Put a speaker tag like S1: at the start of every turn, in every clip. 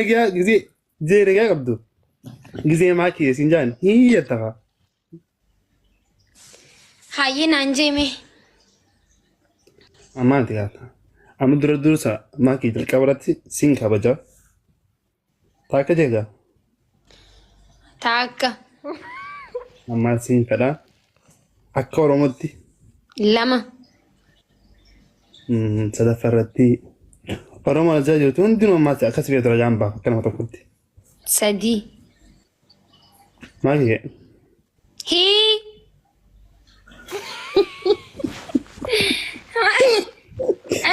S1: nagaa gizee gizee nagaa qabdu. Gizee maa kiyya siin jaan hiyyata kaa.
S2: Hayyee naan jeeme.
S1: Ammaan itti gaafata. Amma dura dursa maa kiyya jalqaba irratti siin kabaja. Taakka jeegaa.
S2: Taakka.
S1: Ammaan siin fedha. Akka Oromootti
S2: 2.
S1: Sadaffaa irratti Oromoon as jala jirtu hundinuu ammaas akkas feetu ragaan ba'a akka nama tokkotti.
S2: 3.
S1: Maal kiyya?
S2: Hii.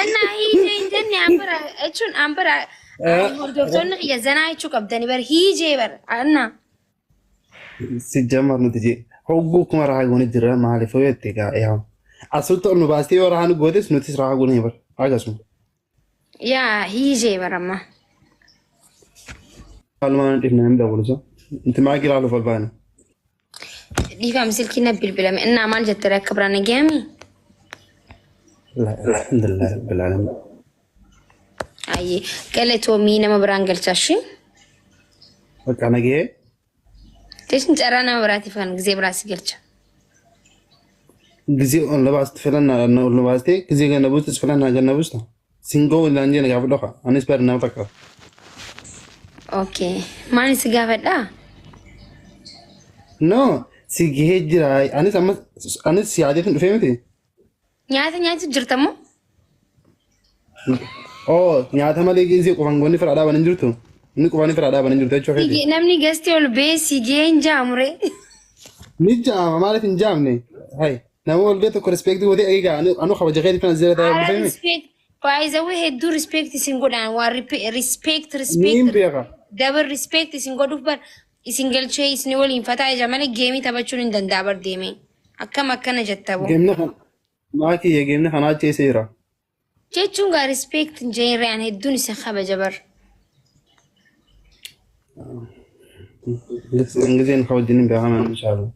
S2: Annaa hiijee hin jenne an bara jechuun an bara hordoftoonni kiyya zanaa jechuu qabdani bara hiijee bara annaa.
S1: Si jamar nuti jee hogguu kuma rahaa goone jira maaliif yoo jette egaa yaa asitti ol nu baastee yoo rahaa nu gootes nutis rahaa goone bara akkasuma.
S2: Yaa hiijee bara amma.
S1: Haalumaan nu dhifna namni dawwalu nuti maagii ilaaluuf ol baane.
S2: Dhiifama silkii na bilbilame. Innaa maal jette akka biraan nagayami?
S1: Alhamdulillah rabbil alamin.
S2: Ayyee galatoomii nama biraan galchaashi.
S1: Bakka nagee
S2: Jechuun carraa nama biraatiif kan gizee biraa si galcha.
S1: Gizee ol na baaste filannaa ol na baastee gizee ganna buustes filannaa ganna buusta. Singoo ilaan jee na gaafadhu kaa anis bari nama takka.
S2: Okay. Maal si gaafadhaa?
S1: No si gahee jira anis amma anis si yaadeetin dhufee miti.
S2: Nyaata nyaatu jirta moo?
S1: Oh nyaata malee gizee qofan goonni fira dhaaban hin jirtu. Inni qofaan fira dhaaban hin jirtu jechuu keeti.
S2: Namni gasti ol bee si gahee hin jaamure.
S1: Ni jaama maaliif hin jaamne? Hai nama ol gahee tokko respect gootee eegaa anu kabaja keetii kan as jala taa'ee
S2: Haala
S1: dhufee miti.
S2: respect baay'izawwee hedduu respect isin godhaan waan respect
S1: Niin
S2: respect
S1: beeka.
S2: double respect isin godhuuf bar isin galchee isin waliin fataa ija malee geemii taphachuun hin danda'a bar deemee. Akkam akkana jetta boo.
S1: Geemni kan maa kiyya geemni kanaa achi eessa jira?
S2: Jechuun gaa respect hin jeen re'an hedduun isin kabaja bar.
S1: Ingiliziin kabajin hin beekaman inshallah.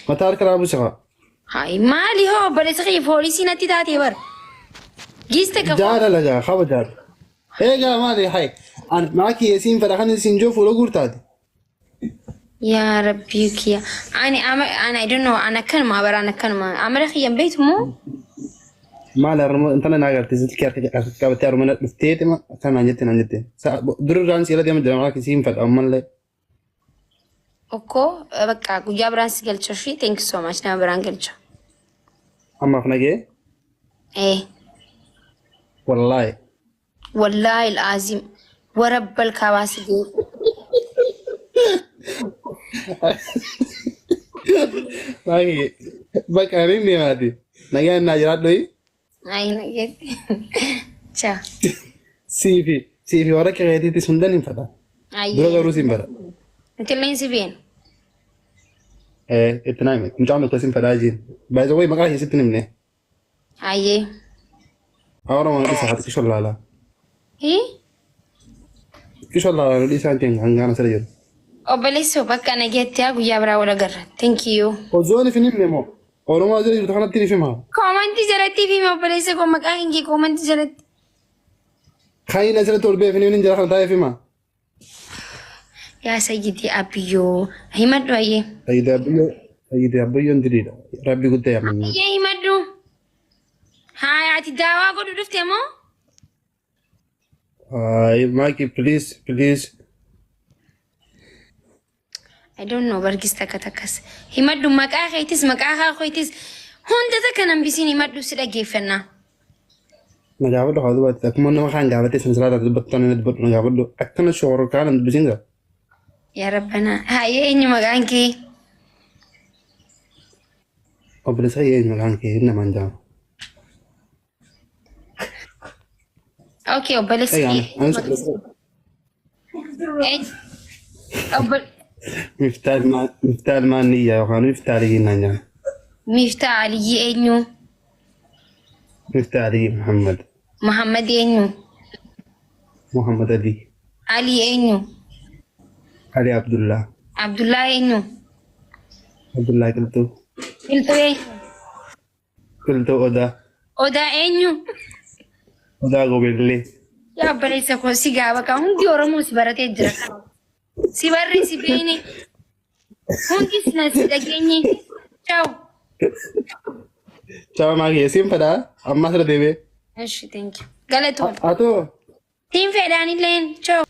S1: Mataa harka raabuu siqa.
S2: Hayi maali hoo obboleessa kiyya poolisii natti taatee bar. Giiste ka
S1: Jaalala gaa kabajaadha. Eegaa maali hay an maa kiyya siin fedha kan isin joo fuula guurtaati.
S2: Yaa rabbii kiyya. Ani ama ani I don't know ani akkanuma bara ani akkanuma amala kiyya hin beektu moo?
S1: Maal harma intala naa garte silkii harka harka qabattee harma na dhuftee dhima akka naan jette naan jette. Dur irraan siira deema jira maa kiyya siin fedha ammallee.
S2: Okkoo bakka guyyaa biraan si galcha ishii thank you so much nama biraan galcha.
S1: Ammaaf nagee
S2: Eh
S1: wallaahi.
S2: wallaahi al'aazim warabbal kaabaa si ga'e.
S1: Baay'ee bakka inni deemaati. Nagaan naa jiraadhu.
S2: Ayi nageetti. Ciao.
S1: Siifi siifi warra qe'eetiitis hundan hin fedha. Dura
S2: Ayyee.
S1: garuu siin fedha.
S2: Nutilleen si beena.
S1: Itti naa hime. Mucaan tokko siin fedhaa jiin. Baay'ee wayi maqaa keessatti hin himne.
S2: Ayyee.
S1: Oromoo isa haa xiqqisho laalaa.
S2: Hii?
S1: Xiqqisho laalaa nu dhiisaan keenya hangaan asirra jiru.
S2: Obboleessoo bakka nageetti haa guyyaa biraa wal agarra. Thank you.
S1: Osoo hin himne moo Oromoo asirra jirtu kanatti ni hima.
S2: Koomantii jalatti fi obboleessa koo maqaa hin kee koomantii jalatti.
S1: Kan inni asirratti ol beefni inni jira kana taa'eef hima.
S2: Yaa sayyidii abiyyoo himadhu ayyee.
S1: Sayyidii Abiyyoo Sayyidii Abiyyoon diriidha. Rabbi guddaa yaamannaa.
S2: Ayyee himadhu. Haa ati daawaa godhu dhufte moo?
S1: Ay, Maki, please, please.
S2: I don't know bargis takka takkas. Himadhu maqaa keetis maqaa haa keetis hunda takka nan bisiin himadhu si dhaggeeffannaa.
S1: Na gaafadhu haa dubbatti. Akkuma nama kaan gaafatee san silaa taate dubbattu tana dubbadhu na gaafadhu. Akkana shoora kaan hin dubbisin gaa.
S2: Yaa Rabbanaa. Hayyee eenyu maqaan kee?
S1: Obboleessa kiyya eenyu maqaan kee namaan jaama.
S2: Okay, obboleessi
S1: Egaa
S2: kee.
S1: anis obboleessa Miftaa ilmaan niyyaa yookaan Miftaa Aliyyi naan jaama.
S2: Miftaa Aliyyi eenyu?
S1: Miftaa Aliyyi Muhammad.
S2: Muhammad eenyu?
S1: Muhammad Ali.
S2: Ali eenyu?
S1: Ali Abdullah.
S2: Abdullah eenyu?
S1: Abdullah Qilxuu.
S2: Qilxuu eenyu?
S1: Qilxuu Odaa.
S2: Odaa eenyu?
S1: Odaa Gobeellee.
S2: Yaa obboleessa koo si gaaba kan hundi Oromoo si baratee jira. Si barri si beene. Hundi si na si dhageenye. Ciao.
S1: Ciao maakiyya siin fedhaa ammas irra deebi'ee.
S2: Eshi, thank you. Galatoom.
S1: Atoo
S2: Siin fedhaanilleen. Ciao.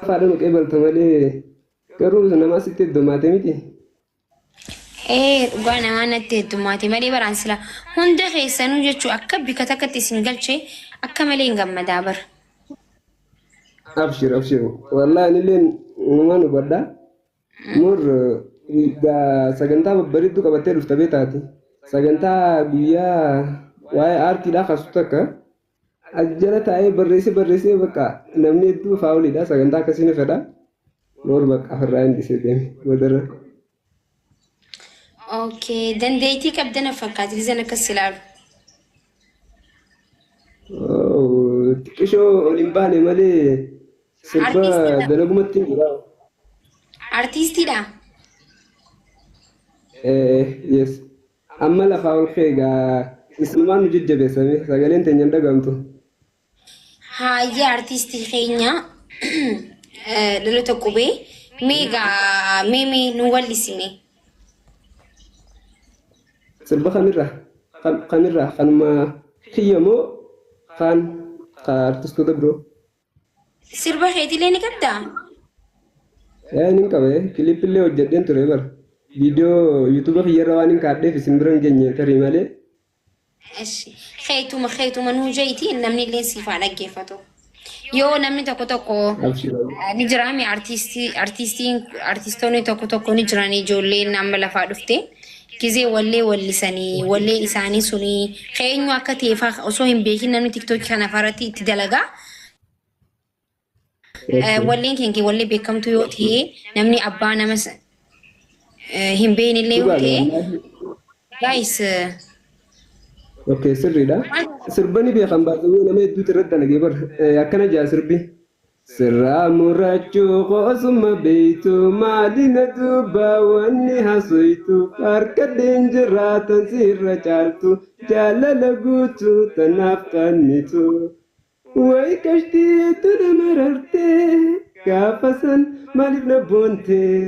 S3: Faadha nu qeebalta malee garuu nama asitti heddummaate miti.
S2: Ee, dhugaa namaa natti heddummaate malee baraan sila hunda keessanuu jechuu akka bika takkatti isin galchee akka malee hin gammadaa bara.
S3: Abshir, abshir. Wallaahi anillee numaan hubadha. Mur sagantaa babbareedduu qabattee dhufta beetaati. Sagantaa guyyaa waa'ee aartiidhaa kaasu takka. As jala taa'ee barreessee barreessee bakka namni hedduu faawuliidha. Sagantaa akkasii ni fedha. Noor bakka ofirraa hin dhisee deeme boodarra.
S2: Okay, dandeettii qabdana fakkaate gizan akkas ilaalu.
S3: Xiqqishoo ol hin baane malee sirba
S2: Artistiidha.
S3: dalagumatti hin jira.
S2: Artistiidha.
S3: Yes. Amma lafaa ol ka'e egaa isumaan nu jajjabeessame sagaleen teenya hin dhagahamtu.
S2: Haayyaa, artistii keenya dhaloota qubee mee gaa mee mee nu wallisime.
S3: Sirba kamirraa? Kamirraa? Kanuma kiyya moo kaan ka artistoota biroo?
S2: Sirba keetiillee ni qabdaa?
S3: Ee, nin qaba, kilipillee hojjedheen ture bara. Viidiyoo yuutuuba kiyyarra waan hin kaadheef isin bira hin geenye tarii malee.
S2: Eshi, keetuma keetuma nuu jeeti namni illee siif haa dhaggeeffatu. Yoo namni tokko tokko
S3: Abshir.
S2: ni jiraame artistii artistiin artistoonni tokko tokko ni jiran, ijoolleen amma lafaa dhufte gizee wallee wallisanii walleen isaanii suni eenyu akka ta'e faa osoo hin beekin namni tiktookii kana irratti itti dalagaa. Walleen keenya wallee beekamtuu yoo ta'e namni abbaa nama hin beeknillee yoo
S3: Dhugaadha
S2: ta'e
S3: wallaahi.
S2: Guys.
S3: Okay, sirriidha. Sirba ni beekan baasawee nama hedduutu irratti dalagee bara. Akkana jaa sirbi. Sirraa murachuu qoosuma beeytu maalina duuba wanni hasoytu harkadheen jiraatan sirra caaltu jaalala guutuu tanaaf qannitu. Wayi kashtii tana marartee gaafa san maaliif na boontee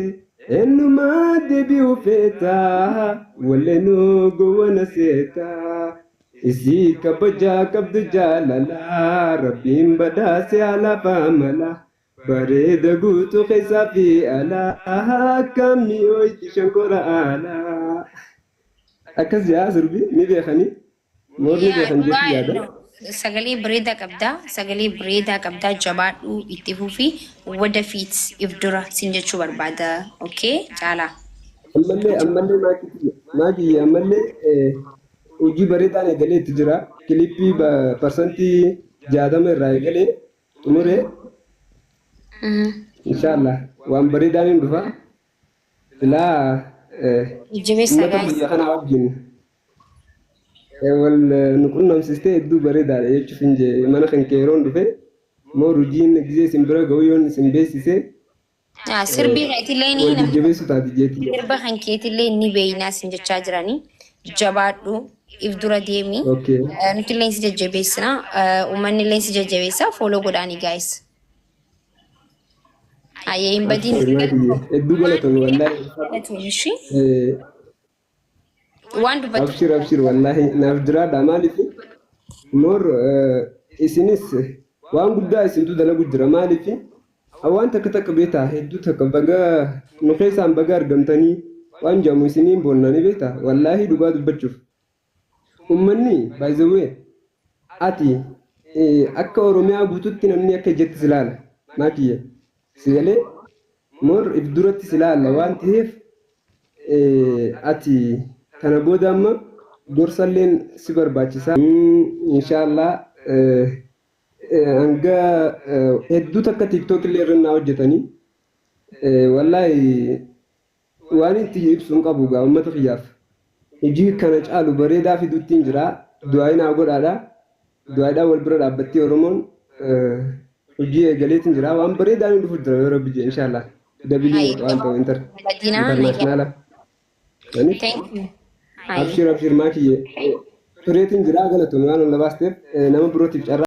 S3: eenyumaa deebi'uu feetaa walleenuu gowwana seetaa. Isii kabajaa qabdu jaalalaa rabbiin badhaase alaafaa mala bareeda guutuu keessaa fi alaa akkam mi'ooyti shankora alaa. Akkas jaa sirbi ni beekanii moorni beekan jechuun yaada.
S2: Sagalee bareedaa qabdaa, sagalee bareedaa qabdaa, jabaadhu, itti fufi, wadafiit if dura sin jechuu barbaada. Okay, caalaa.
S3: Ammallee maakii ammallee hojii bareedaan eegalee itti jira. Kilippii 60% irraa eegalee xumuree inshaallah waan bareedaan hin dhufa. Silaa
S2: Jabeessa
S3: uummata
S2: guys.
S3: biyya kanaa wajjin wal nu qunnamsiistee hedduu bareedaadha jechuuf hin jee mana kan kee yeroon dhufe moo hojiin gizee isin bira ga'u yoon isin beeksise
S2: Sirbii keetillee ni
S3: wal jajjabeessu taati jeetii.
S2: Sirba kan keetillee ni beeynaa sin jechaa jiranii, jabaadhu, if dura deemi.
S3: Okay.
S2: Nuti illee si jajjabeessina, uummanni illee si jajjabeessa, follow godhaanii guys. Ayyee, hin badiin.
S3: Hedduu galatoomi wallaahi.
S2: Galatoom ishii. Waan dubbatu.
S3: Abshir, abshir, wallaahi naaf jiraadha. Maaliif moor isinis waan guddaa isintu dalagu jira. Maaliif waan takka takka beektaa hedduu takka baga nu keessaan baga argamtanii waan jedhamu isiniin boonnanii beektaa wallaahi dhugaa dubbachuuf. Uummanni by the way ati akka Oromiyaa guututti namni akka ijatti si ilaala maakiyya si galee moor if duratti si ilaala waan ta'eef ati kana booda amma gorsalleen si barbaachisa. Inshaallah hanga hedduu takka tiiktook illee irra naa hojjetanii wallaahi waan itti ibsu hin qabu gaa uummata kiyyaaf. Hojii kana caalu bareedaa fiduutti hin jira. Du'aa naa godhaadha. Du'aadhaan wal bira dhaabbattee Oromoon hojii eegaleetiin jira. Waan bareedaan hin dhufu jira yoo rabbi jedhe inshaallah. Dabilii waan ta'u international.
S2: Thank you.
S3: Abshir, abshir maakiyye. Tureetiin jira, galatoomii waan ol baasteef nama birootiif carraa.